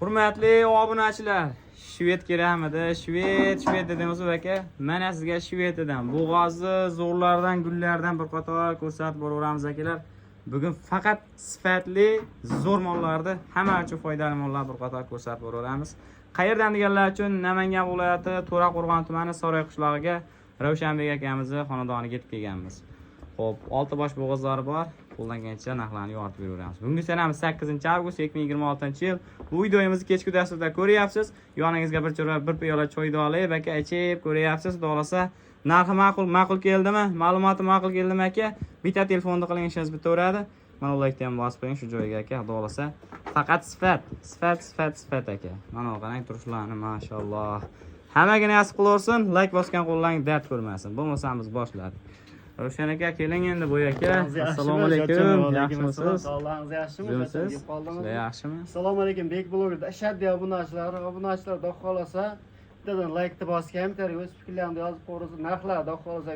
Hurmatli obunachilar, shved kerakmidi? Shved, shved dedingiz aka. Mana sizga Shvediyadan, bo'g'ozi zo'rlardan, gullardan bir qator ko'rsatib boraveramiz akalar. Bugun faqat sifatli zo'r mollarni, hamma uchun foydali mollar bir qator ko'rsatib boraveramiz. Qayerdan deganlar uchun Namangan viloyati To'raqo'rg'on tumani Saroy qishlog'iga Ravshanbek akamizni xonadoniga yetib kelganmiz. Xo'p, 6 bosh bo'g'ozlari bor. Qo'ldan kelgancha narxlarni yoritib beraveramiz. Bugungi sanamiz 8-avgust 2026-yil. Bu videomizni kechki dasturda ko'ryapsiz. Yoningizga bir cho'ra, bir piyola choyni olib, aka ichib ko'ryapsiz. Xudo xohlasa, narxi ma'qul, ma'qul keldimi? Ma'lumoti ma'qul keldimi aka? Bitta telefonni qiling, ishingiz bitaveradi. Mana laykni ham bosib qo'ying shu joyga aka, xudo xohlasa. Faqat sifat, sifat, sifat, sifat aka. Mana qarang turishlarini, mashalloh. Hammaga nasib qilaversin, layk bosgan qo'llaring dard ko'rmasin. Bo'lmasa biz boshladik. Ravshan aka, keling endi bu aka. Assalomu alaykum. Yaxshimisiz? Sog'lig'ingiz yaxshimi? Tuzukmisiz? Yeb qoldingizmi? Sizlar yaxshimi? Assalomu alaykum, Bek bloger ashaddiy obunachilari, obunachilar xudo xohlasa bittadan laykni bosgan, bitta o'z fikrlarini yozib qo'ysa, narxlar xudo xohlasa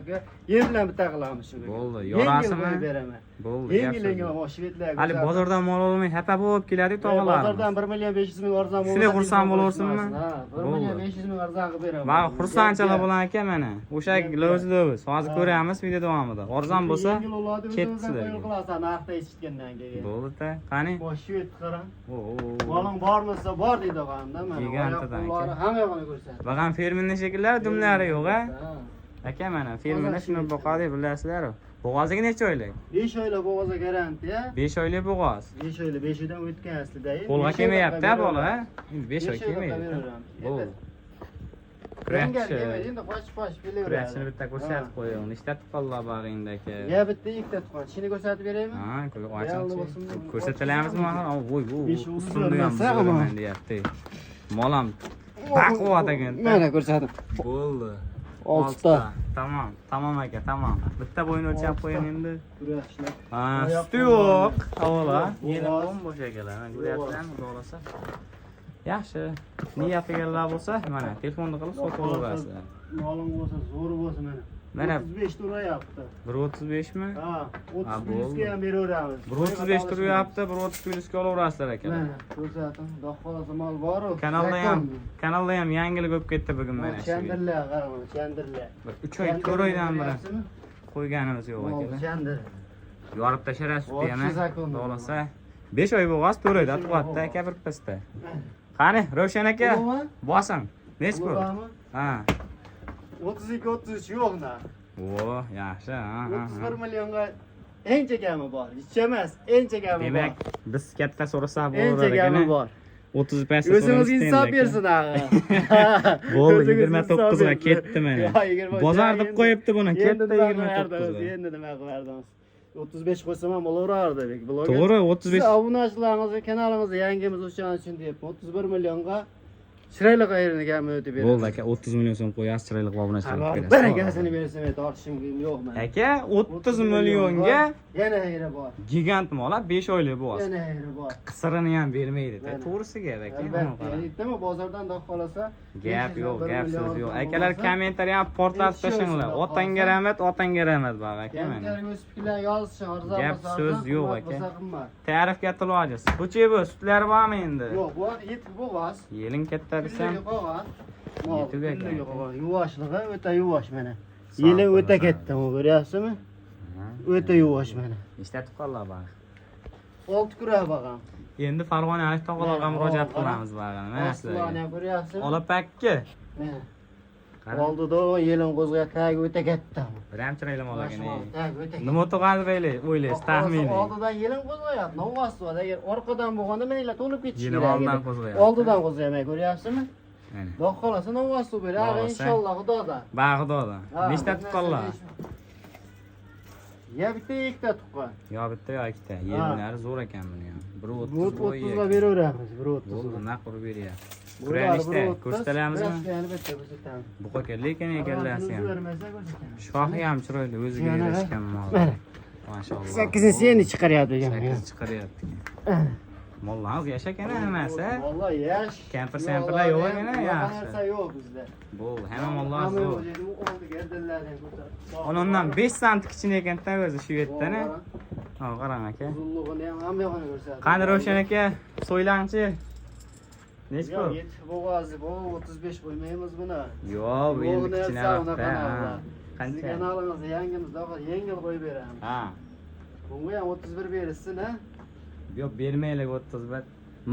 yer bilan bitta qilamiz shu bugun. Bo'ldi, Yengil yorasimi? qo'yib beraman. Bo'ldi. Yengil gap yengil so'z yo'q. mana shvedlar. Hali bozordan mol olmay xafa bo'lib keladi tog'alarimiz. Bozordan 1 million 500 ming arzon bo'lsa. Shunday xursand bo'laversinmi? Ha, 1 Bo'ldi. million 500 ming arzon qilib beraman. Mana xursandchilik bilan aka mana. O'sha Gap lo'z lo'z. Hozir Ha. ko'ramiz video davomida. Arzon bo'lsa Yengil bo'ladi, ketdi o'zingizdan sizlarga. qo'yib qilasan narxda eshitgandan keyin. Bo'ldi-da. Qani? Bosh shved qarang. Oo. Moling bormisa bor deydi og'amda mana. Gigantidan Oyoq qo'llari aka. hamma yog'ini ko'rsatdi. Bag'am fermerning shekillari dumlari yo'q a? Ha. Aka mana fermerlar Toza shuni shved. boqadi bilasizlar. Bo'g'oziga necha oylik? 5 oylik bo'g'oza garantiya. 5 oylik bo'g'oz. 5 oylik 5 oydan o'tgan aslida. Qo'lga Besh kelmayapti oylikqa bola. beraveramiz. Endi 5 oy Besh oylikqa kelmaydi. beraveramiz. Bo'ldi. Rengar Kurashchi. kelmaydi, endi qochib qochib kelaveradi. Kurashchini bitta ko'rsatib qo'ying. Nechta tuqqanlar bag'ingda aka? Ya bitta ikkita tuqqan. Shuni ko'rsatib beraymi? Ha, ko'p Realni oching. bo'lsin, Ko'rsatilamizmi? Voy, bu Besh o'ttiz ustimda ham bermasa, ama. zo'raman deyapti. Molam baquvvat ekan. Mana ko'rsatdim. Bo'ldi. Oltita. Tamom, tamom aka, tamom. Bitta bo'yni o'lchab qo'ying endi. Kurashlar. Ha, Oyoq suti yo'q. qo'llari. Avvalo, Yo'q, yelim bo'g'oz. bo'm-bo'sh akalar. Mana ko'ryapsizlarmi, xudo xohlasa. Yaxshi. Niyat qilganlar bo'lsa, mana telefonni qilib sotib olaverasizlar. Moling bo'lsa, zo'r bo'lsa mana. Mana 35 turyapti. 1.35 mi? Ha, 30 Ha, plyusga ham beraveramiz. 1.35 turyapti, 1.30 plyusga olaverasizlar akalar. Mana ko'rsatim, xudo xohlasa mol bor-u. Kanalda ham, kanalda ham yangilik bo'lib ketdi bugun mana shu. Chandirlar, qarang, chandirlar. Bir 3 oy, 4 oydan beri qo'yganimiz yo'q akalar. Chandir. Yorib tashlar sutni ham. Otuz zakon. Xudo xohlasa 5 oy bo'g'oz, 4 oyda tug'atdi aka bir pasta. Qani, Ravshan aka, Ulug'mi? bosing. Nech pul? Ulug'mi? Ha. 32 33 yo'q na. O, yaxshi. Ha, ha, ha. 31 millionga eng kami bor. Hech emas, eng kami bor. Demak, biz katta so'rasak Eng bo'laver kami ekan. bor. 30 pastda O'zingiz so'ramiz insof endi aka. bersin ag'a. Bo'ldi, O'zingiz 29 insof ga bersin. ketdi mana. Yo, 20 Bozor deb endi- qo'yibdi buni, endi ketdi nima 29 qilardingiz, ga. Endi nima qilardingiz? 35 qo'ysam ham bo'laverardi bek bloger. To'g'ri, 35. Siz obunachilaringizga kanalimizga yangimiz o'shaning uchun deb 31 millionga chiroyli qayerni kamini o'tib beramiz. Bo'ldi aka, 30 million so'm qo'yasiz, chiroyli qilib obunachilarga berasiz. Barakasini bersam tortishim yo'q mana. Aka, 30 millionga yana xayri bor. gigant mol, 5 oylik bo'g'oz. Yana xayri bor. Qisirini ham bermaydi. Mana. To'g'risi gap aka. Albatta, aytdimi bozordan xudo xohlasa Gap yo'q, 501 gap million so'z yo'q. arzon Akalar bo'lsa, kommentariy ham portlatib Yetishib tashlanglar. o'zida Otangga qolsa. rahmat, otangga rahmat bog' aka mana. Kommentariy o'z fikrlarini yozishsin, arzon Gap bo'lsa so'z arzon, yo'q qimmat aka. bo'lsa qimmat. Ta'rifga tilojiz. Buchi bu sutlari bormi endi? Yo'q, bu yetuk bo'g'oz. Yelin katta desam. Kunligi qog'oz. Mol, Yetuk ekan. kunligi qog'oz. Yuvoshligi o'ta yuvosh mana. Sog' Yeli o'ta bo'lsin. katta, ko'ryapsizmi? O'ta yuvosh mana. Nechta tuqqanlar bor? 6 kura bag'am. Endi Farg'onalik tog'alarga murojaat Mana, qilamiz bag'ini. Mana Ostlarni sizlarga. ham ko'ryapsizmi? Olapakki. Mana. Qarang. Oldida o yelin qo'zg'ayapti, tagi o'ta katta. Bir ham chiroyli mol Mana ekan. shu mol tagi o'ta katta. Nima tug'adi o'ylaysiz taxminiy. Oldidan yelin qo'zg'ayapti, novvosi bor. Agar orqadan bo'lganda mana to'lib ketishi Yelin kerak oldidan edi. qo'zg'ayapti. Oldidan qo'zg'ayapti, ko'ryapsizmi? Mana. Xudo xohlasa novvosi beradi, Xudo xohlasa. inshaalloh xudodan. Bag'i xudodan. Ha, Nechta bir narsa tuqqanlar? Ya bitta ikkita tuqqan. Yo bitta yo ikkita. Yelinlari zo'r ekan buni ham. 1.30 Bir o'ttizga beraveramiz, bir Bo'ldi, o'ttizga. naq urib beryapti. Bular Kurashda bir o'ttiz, ko'rsatalamizmi? kurashgani bitta ko'rsatamiz. Buqa lekin ekanlasi ham. Bermasa ko'rsatamiz. Shoxi ham chiroyli, o'ziga Yana, yarashgan mol. mana. Mashalloh. Sakkizinchisi endi chiqaryapti ekan. 8 chiqaryapti. Mollarimiz yosh ekan hammasi. Vallahi yash. Kampir sampirlar yo'q ekan, Unaqa yaxshi. narsa yo'q bizda. Bo'ldi, hamma mollar Hamma zo'r. yo'q, u oldi gardinlarni ham ko'rsatib. Onondan 5 sant kichkina ekan-da o'zi shu yerdan. Ha, qarang aka. Uzunligini ham hamma yog'ini ko'rsatdi. Qani Ravshan aka, so'ylangchi. Nechi Yo'q, pul? yetib bo'g'ozi bu 35 qo'ymaymiz buni. Yo'q, bu endi Yo'q, kichkinaroqda. Ha. Sizni Qancha? kanalingizda yangimiz yo'q, yengil qo'yib beramiz. Ha. Bunga ham 31 berishsin, ha? Yo'q, bermaylik 31.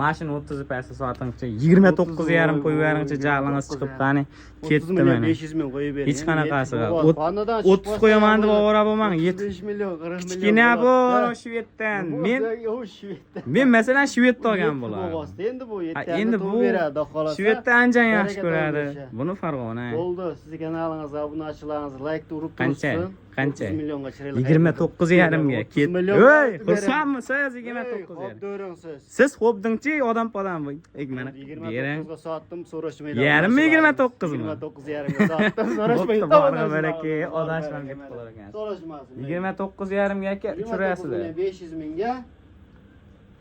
Mashina 30 pastda sotingchi 29,5 qo'yib beringchi, jag'lingiz chiqib qani 30 ketdi million mana. 500 ming qo'yib bering. Hech qanaqasiga. Yetib bo'g'oz. Qonidan 30 qo'yaman deb ovora bo'lmang. 35 million, 40 million. Kichkina bu bo'ladi. Shveddan. Bu Men u Shveddan. men masalan Shvedda olgan Yetib bo'lardim. bo'g'oz. Endi bu Ha, yetti endi bu bu beradi, xudo xohlasa. Shvedda ancha yaxshi Baraka ko'radi. topib Buni Farg'ona. Bo'ldi. Sizni kanalingizga obunachilaringiz laykni urib Qancha? tursin. Qancha? 30 millionga chiroyli. 29,5 ga 30 ketdi. million Voy, berib xursandmisiz Ey, 29,5. Xo'p, do'ring siz. Siz xo'pdingchi odam podam. Ey, mana bering. 29 ga sotdim, so'rashmaydi. Yarim mi, 29 mi? 29,5 ga sotdim, so'rashmaydi. Bo'pti, borg'a baraka, adashmam ketib qolar ekansiz. So'rashmasin. 29,5 ga aka uchirasizlar. 500 mingga.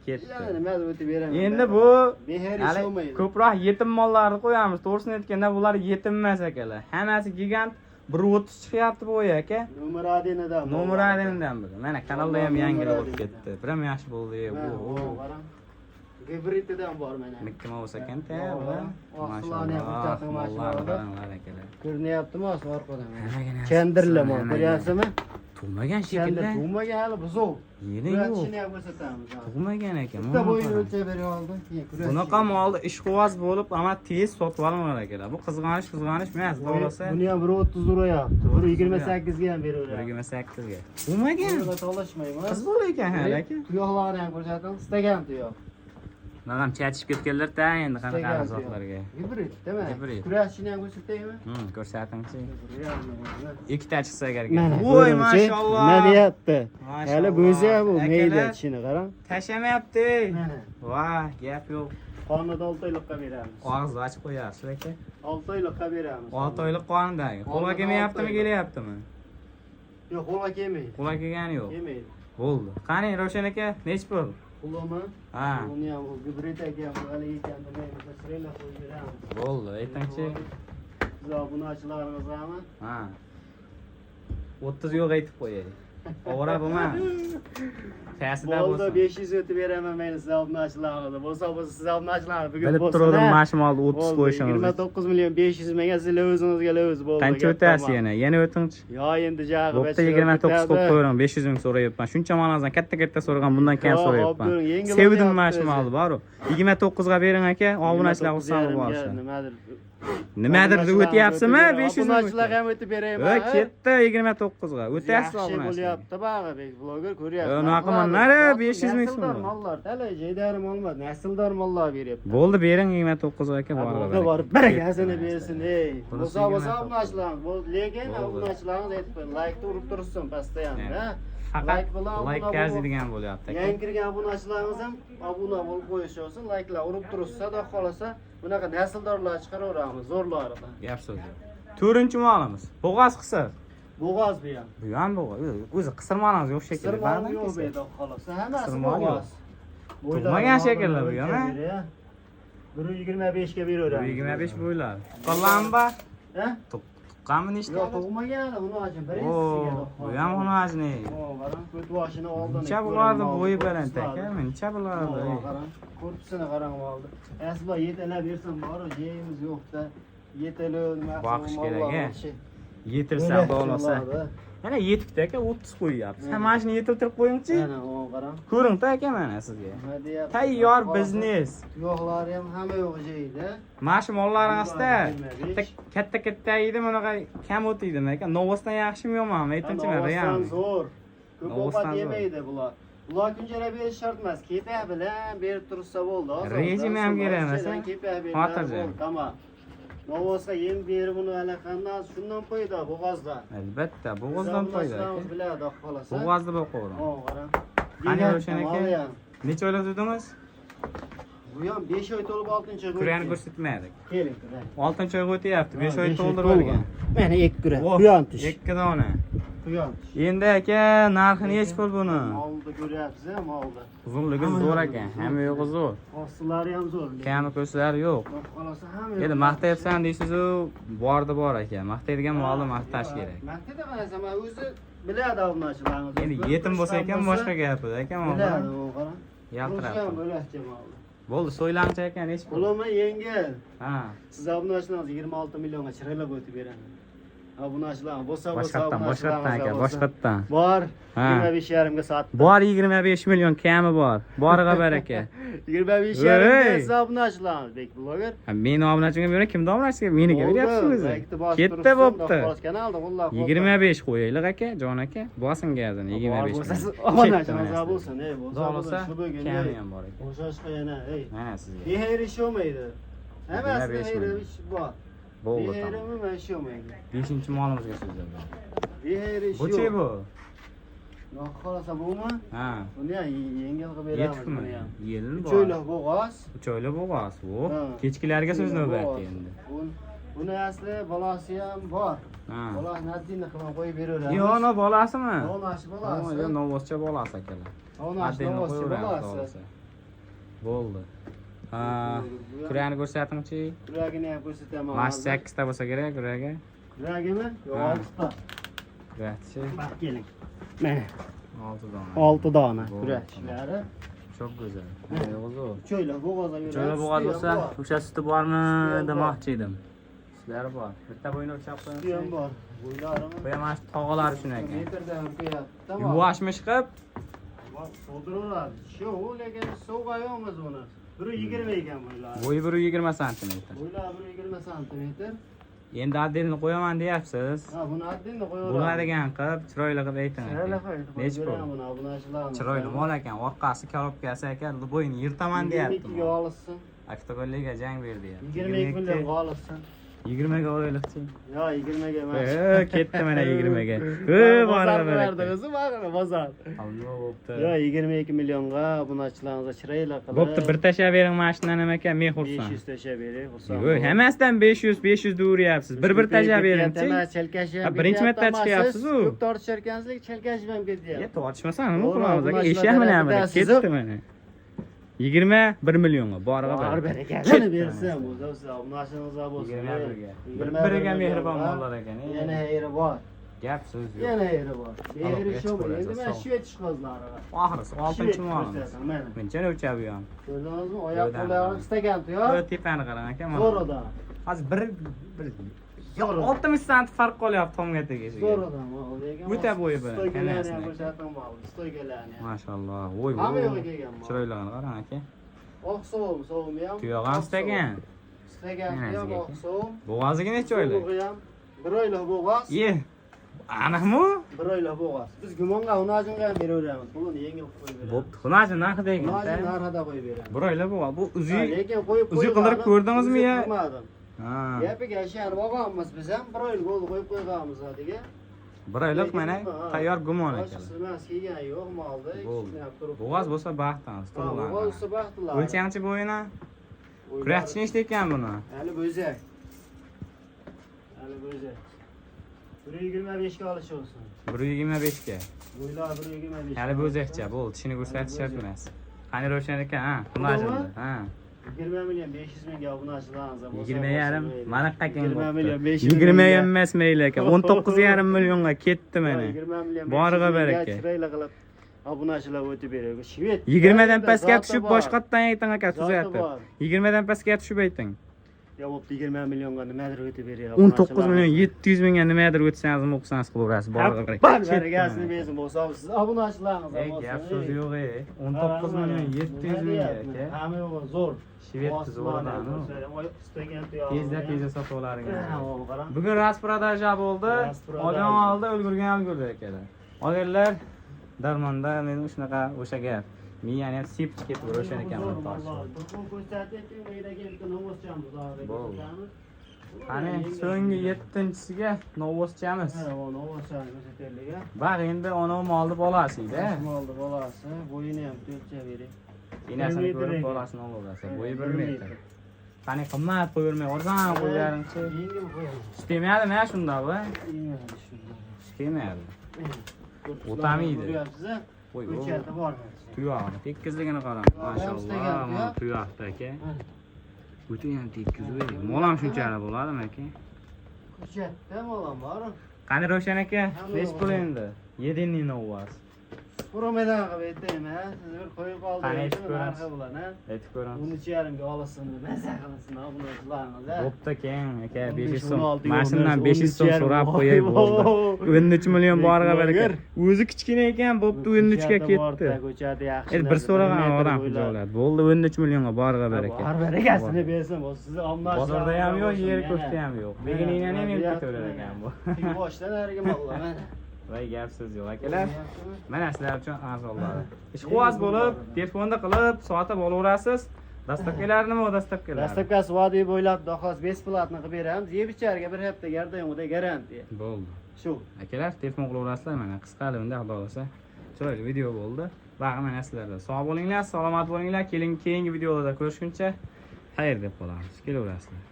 Ketdi. Yana nima deb o'tib beraman. Endi bu Mehr hali ish olmaydi. ko'proq yetim mollarni qo'yamiz. To'g'risini aytganda bular yetim emas akalar. Hammasi gigant 1.30 chiqyapti bu o'yi aka. Nomer 1 dan. Nomer 1 dan bu. Mana kanalda ham yangilik bo'lib ketdi. Bir ham yaxshi bo'ldi. Bu Bu qarang. Gibrididan bor mana. Mickey Mouse ekan-da Bu. bu. Oqsillarni ham Mashalloh, ko'rsating, mollarni mashalloh. qaranglar akalar. Ko'rinyaptimi osi orqadan? Nimaga narsa Chendirli mol, nimaga? ko'ryapsizmi? Tug'magan Chendir shekilli. tug'magan hali buzov. Yili yo'q. Kuratishini ham ko'rsatamiz. Tug'magan ekan. Bitta Mana bo'yini qarang. o'lchab berib oldim. Keyin kurashchi. Bunaqa molni ishqiboz bo'lib, amma tez sotib olinglar akalar. Bu qizg'anish qizg'anish emas, to'g'risi. Buni ham 1.30 urayapti. 1.28 ga ham beraveradi. 28 ga. Tug'magan. Buni talashmaymiz. Qiz bola ekan hali aka. Tuyoqlarni ham ko'rsating, istagan tuyoq. Nag'am chatishib ketganlar ta endi qanaqa Istagan azoqlarga. Gibrid, nima? Gibrid. Kurashchini ham ko'rsataymi? Ko'rsatingchi. Mana, Ikkita chiqsa agar. Voy, mashalloh. Nima deyapti? Mashalloh. Hali bo'zi ham bu mayda Akalar. tishini qarang. Tashamayapti. Mana. Voy, gap yo'q. Qonida 6 oylikqa beramiz. Og'izni ochib qo'yasiz aka. 6 oylikqa beramiz. 6 oylik qonidagi. Qo'lga Olti kelmayaptimi, oylik. kelyaptimi? Yo'q, qo'lga kelmaydi. Qo'lga kelgani yo'q. Kelmaydi. Bo'ldi. Qani Ravshan aka, nech pul? Pulimi? Ha. Uni ham bu gibrid ekan, bu haligi ekan demaymiz, chiroyli qo'yib beramiz. Bo'ldi, aytingchi. Siz obunachilarimizmi? Ha. 30 yo'q aytib qo'yay. Ovora bo'lma. Pastida Bo'ldi, bo'lsin. 500 o'tib beraman men siz obunachilarimizga. Bo'lsa bo'lsa siz obunachilar bugun Bilib bo'lsin, turdim, ha? mana shu molni 30 Bo'ldi, qo'yishingizni. 29 million 500 mingga sizlar o'zingizga o'z bo'ldi. Qancha gap o'tasiz tamom. yana? Yana o'tingchi. Yo, endi jag'i Bo'pti, 29 qo'yib qo'yavering, 500 ming so'rayapman. Shuncha molingizdan katta-katta so'ragan, bundan kam Yo, hop so'rayapman. bering, yengil Sevdim o'tyapti mana shu o'zi. molni, boru. 29 ga bering aka, obunachilar xursand bo'lib olsin. Nimadir. Nimadir deb o'tyapsizmi? 500 ming. Obunachilar ham o'tib beraymi? Voy, ketdi 29 ga. O'tyapsiz Yaxshi obunachilar. bo'lyapti bag'i, bek bloger ko'ryapti. Yo, unaqa nari 500 ming so'm. Nasldor mollar, tala jaydari mollar, nasldor mollar beryapti. Bo'ldi, bering 29 ga aka, Borib borib. borib barakasini bersin, ey. Bunisi Bo'lsa bo'lsa 29. obunachilar, bo'ldi, lekin Bo'ldi. obunachilarimiz aytib qo'ying, laykni urib tursin постоянно, ha. Faqat Layk bilan obuna layk bo'lib- arziydigan bo'lyapti aka. Yangi kirgan obunachilarimiz ham obuna bo'lib qo'yishi olsin, layklar urib turishsa, xudo xohlasa bunaqa nasldorlar chiqaraveramiz, zo'rlaridan. Gap so'z yo'q. To'rtinchi molimiz. Bo'g'oz qisir. Bo'g'oz bu ham. Bu ham bo'g'oz. O'zi qisir molimiz yo'q Qisir shekilli. mol Ba'zan yo'q bu qisir. yerda xohlasa, hammasi Qisir mol yo'q. bo'g'oz. Tug'magan shekilli bu ham, ha? 1.25 ga beraveramiz. 25 bo'ylar. Tuqqanlarmi? Ha? Tuqqanmi nechta? Yo'q, tug'magan, uni oching, birinchisiga. Oo, bu ham xunajni. Qarang, ko't boshini oldini. Necha bularni bo'yi baland aka, necha bularni. Qarang, korpusini qarang oldi. Aslo yetalab bersam bor, yeyimiz yo'qda. Yetalab nima Boqish qilib, kerak, mollar a? o'tishi. Yetilsa Bo'lak xudo xohlasa. bo'ladi. Mana yetibdi aka, 30 qo'yyapsiz. Ha, mana shuni yetiltirib qo'yingchi. Mana, o qarang. Ko'ring-da aka mana sizga. Nima deyapti? Tayyor biznes. Tuyoqlari ham hamma yo'q joyida. Mana shu mollaringizda 25. katta katta edi, bunaqa kam o'tiydi aka. Novvosdan yaxshimi yomonmi? Aytingchi mana Novvosdan real. zo'r. Ko'p Novvosdan ovqat zo'r. yemaydi bular. Bular kunjara berish shart emas. Kepak bilan berib tursa bo'ldi. Hozir Rejim ham kerak emas, a? Kepak berib Xotirjam. bo'ldi, tamom. Novvosga yem berib uni allaqanday shundan foyda bo'g'ozdan. Albatta, bo'g'ozdan foyda aka. Biladi, xudo xohlasa. Bo'g'ozni boqavering. O, qarang. Qani Degan Ravshan aka? moli ham. Necha oylik dedingiz? Bu ham 5 oy to'lib 6-oyga Kurani ko'rsatmadik. Keling, kurani. 6-oyga o'tyapti, 5 oy Besh oy to'ldirib olgan. Mana ikki kura. Voh, Quyon tish. Ikki dona. Quyon tish. Endi aka, narxi nechi pul buni? Molni ko'ryapsiz, molni. Uzunligi zo'r ekan, hamma yo'g'i zo'r. Ostilari ham zo'r. Kami ko'zlari yo'q. Xudo xohlasa hamma Endi maqtayapsan deysiz-u, bordi bor aka. Maqtaydigan molni maqtash kerak. Maqtaydi qarasa, mana o'zi biladi obunachilarimiz. Endi yetim bo'lsa ekan boshqa gap edi aka, Biladi, molni. u qarang. Yaltirab Turmushi ham turibdi. bo'lakcha molni. Bo'ldi, so'ylamchi aka, nechi pul? Pulimi yengil. Ha. Siz obunachilaringiz 26 millionga chiroyli o'tib beraman. Obunachilar bo'lsa bo'lsa Boshqatdan, boshqatdan aka, boshqatdan. Bor, Ha. 25,5 ga sotdim. Bor 25 million kami bor. Borig'a baraka. 25,5 ga siz obunachilarimiz, Bek bloger. Ha, meni obunachimga bera, kimni obunachisiga? Meniga beryapsiz o'zi. Laykni bosib Ketdi turibsiz, bo'pti. Xudo kanalda qo'llab 25 qo'yaylik aka, jon aka. Bosin gazini 25. Bo'lsa million. obunachilarimiz Ketdi bo'lsin, ey, bo'lsa Xudo bo'lsin, xohlasa shu bugun. kami ham bor ekan. O'shashqa yana, ey. Mana sizga. Behayr ish olmaydi. Hammasida 25 xayr million. ish bor. Bo'ldi, Behayr tamom. umuman ish olmaydi. 5-molimizga so'zlab. Behayr ish Bu-chi yo'q. bu? Xudo xohlasa bumi? Ha. Buni ham yengil qilib beramiz Yetikmi? buni ham. Yelin bor. Uch oylik bo'g'oz. Uch oylik bo'g'oz. Bu Ha. kechkilarga so'z Uch oylik navbati bo'g'oz. endi. Buni asli bolasi ham bor. Ha. Bolasini отдельно qilib qo'yib beraveramiz. Yo'q, no bolasimi? Onashi bolasi. Yo'q, novvoscha bolasi akalar. Onashi Отдельно novvoscha qo'yaveramiz, bolasi. xohlasa. Bo'ldi. Ha, kuragini ko'rsatingchi. Kuragini ham ko'rsataman. Mana hozir. 8 ta bo'lsa kerak kuragi. Kuragimi? Yo'q, Ha. oltita. Kurakchi Bak keling. Mana 6 dona. 6 dona Bo'ldi, kurak tamom. tishlari. Çok go'zal. Yo'q, Uch oylik bo'g'oz Uch oylik bo'g'oz bo'lsa, o'sha suti bormi demoqchi edim. Sutlari bor. Bitta bo'yni o'lchab Suti ham qo'ying. bor. Bo'ylarimi? Bu ham mana shu tog'alari shuni ekan. Metrdan ham qo'yapti. Tamom. Yuvvoshmish qilib, So'diraveradi. Shu, lekin sovg'a yo'qmiz buni. 1.20 ekan bo'ylari. bo'yi 1.20 santimetr. Bo'ylari 1.20 santimetr. Endi отдельно qo'yaman deyapsiz. Ha, buni отдельно qo'yaveramiz. Bo'ladigan qilib, chiroyli qilib ayting. aka. Chiroyli qilib Nechi pul? qo'yib buni obunachilarimiz. Chiroyli mol ekan, orqasi korobkasi aka, bo'yini yirtaman deyapti. 22 ga olishsin. Oktagonliga jang berdi deyapti. 22 millionga olishsin. 20 ga olaylikchi. Yo, 20 ga emas. Ketdi mana 20 ga. Ey, Bozor borig'a qilardi baraka. o'zi, bag'ri bozor. Allo bo'pti. Yo, 22 millionga obunachilarimizga chiroyli qilib. Bo'pti, bir tashlab bering mana shundan ham aka, men xursand. 500 tashlab beray, xursand. Yo'q, hammasidan 500 500 deveryapsiz. Bir-bir tashlab beringchi. Chelkashi Ha, birinchi marta chiqyapsiz-u. Ko'p tortishar ekansizlik, chelkashib ham ketyapti. Ya tortishmasan nima To'g'ri, qilamiz aka? obunachilar Eshak mana tarafidan mana sizib- ketdi mana. 21 millionga borig'a Bor baraka. barakasini bersin, bo'lsa siz obunachingizlar bo'lsin. 21 ga. 21 Bir-biriga mehribon millionga mollar ekan, ey. Yana xayri bor. Gap so'z yo'q. Yana xayri bor. Xayri Aloqaga shu chiqib endi mana olasiz, shu yetishqozlari. Oxirisi 6-molimiz. Mana. Buncha o'lchab bu ham. Ko'rdingizmi? Oyoq Ko'rdim. qo'llari stakan tuyoq. Bu tepani qarang aka mana. Zo'r odam. Hozir bir bir Zo'r odam. 60 sant farq qolyapti tomga tegishiga. Zo'r odam. Lekin O'ta bo'yi bilan, Stoykalarni ham tanasini. ko'rsating bor. Stoykalarni ham. Mashalloh. Voy Hamma voy. yo'g'i kelgan bor. Chiroyligini qarang aka. Oq sovum, sovumi ham. Tuyog'i ham oq sovum. stakan. Stakan Mana tuyoq sizga oq aka. sovum. Bo'g'oziga necha oylik? Sovuqi ham bir oylik bo'g'oz. Ye. Aniqmi? Bir oylik bo'g'oz. Biz gumonga hunajinga ham beraveramiz. Pulini yengil qilib qo'yib beramiz. Bo'pti. Xunachi narxi Hunajin degan. narxida qo'yib beramiz. Bir oylik bo'g'oz. Bu Ha, uzi lekin qo'yib uzi qildirib ko'rdingizmi ya? Ko'rmadim. Ha. Gapiga ishonib olganmiz biz ham bir oylik bo'ldi qo'yib qo'yganmiz adiga. Bir oylik mana tayyor gumon ekan. Boshqasi emas, kelgan yo'q molda. Bo'ldi. Ikkisinab turibdi. Bo'g'oz bo'lsa baxtamiz, Ha, bo'g'oz bo'lsa baxtlar. O'lchamchi bo'yini? Kurakchi nechta ekan buni? Hali bo'zak. Hali bo'zak. 1.25 ga olish olsin. 1.25 ga. Bo'ylar 1.25. Hali bo'zakcha, bo'ldi. Tishini ko'rsatish shart emas. Qani Ravshan aka, ha, xunajimda, ha. 20 million 500 mingga obunachilarimizga bo'lsa. 20,5 mana qaqang 20 million 500 20 emas mayli aka, 19,5 millionga ketdi mana. 20 million Borig'a 500 mingga baraka. Chiroyli qilib obunachilar o'tib beradi. Shved. 20 dan pastga Zoti tushib bor. boshqatdan ayting aka, Zoti tuzatib. bor. 20 dan pastga tushib ayting. Ya bo'pti 20 millionga nimadir o'tib beryapti. 19 million 700 mingga nimadir o'tsangiz, o'qisangiz qilaverasiz. Borig'a baraka. Bor barakasini bersin bo'lsa siz obunachilaringiz Ey, bo'lsin. gap so'z yo'q ey. 19 million 700 mingga aka. Hamma yo'g'i zo'r. Shved zo'rdan. Tezda tezda sotib olaringiz. Bugun rasprodaja bo'ldi. Rasprodaja. Olgan oldi, ulgurgan ulgurdi akalar. Olganlar darmonda men shunaqa o'sha gap. Miyani ham sepib ketib Ravshan ekan buni tosh. Bo'ldi. Qani so'nggi 7-chisiga novvoschamiz. Baq endi anavi molni bolasi-da. Molni bolasi, bo'yini ham to'lcha bering. Enasini Bir metr ko'rib ekan. bolasini olaverasiz. Bo'yi Bir 1 metr. Qani qimmat qo'yavermay, arzon qo'yaringchi. Yengil qo'yamiz. Sut yemadimi ha shunda bu? Yemadi shunda. Sut yemadi. O'tamaydi. Ko'ryapsiz-a? Qo'y, Ko'chati bor. Tuyog'ini tekkizligini qarang. Mashalloh, mana tuyoqda aka. O'ta ham tekkiz ey. Mol ham shunchalik bo'ladimi aka? Ko'chatda mol ham bor. Qani Ravshan aka, Hamma nechi pul yo'q. endi? Yedinniy novvoz. Qurumadan qilib aytaymi, ha? Siz bir qo'yib Qani, qoldingiz eshitib ko'ramiz. Narxi bilan, ha? Aytib ko'ramiz. 13,5 ga olsin, maza qilsin obunachilarimiz, ha? Bo'pti, keyin aka, 15, 500 so'm. 16 Mana shundan 13, 500 so'm 13,5 so'rab qo'yay, bo'ldi. 13 million borg'a Bloger. baraka. O'zi kichkina ekan, bo'pti, 13 ga ketdi. Ko'chada yaxshi. Endi bir so'ragan odam xijolat. Bo'ldi, 13 millionga borg'a baraka. Bor barakasini bersin, bu sizni obunachilar. Bozorda ham yo'q, yer ko'kda ham yo'q. Beginingdan ham yeb ketaverar ekan bu. Boshdan nariga mollar mana. Voy, gap so'z yo'q, akalar. Mana sizlar uchun arzonlari. Ishqiboz bo'lib, telefonda qilib, sotib olaverasiz. Доставка lari nima u доставка lari? Доставка si vodiy bo'ylab dohos бесплатно qilib beramiz. Yeb icharga bir hafta gardayumida garantiya. Bo'ldi. Shu. Akalar, telefon qilaverasizlar, mana qisqa unda xudo xohlasa. Chiroyli video bo'ldi. Bag'i mana sizlarda. Sog' bo'linglar, salomat bo'linglar. Keling, keyingi videolarda ko'rishguncha xayr deb qolamiz. Kelaverasizlar.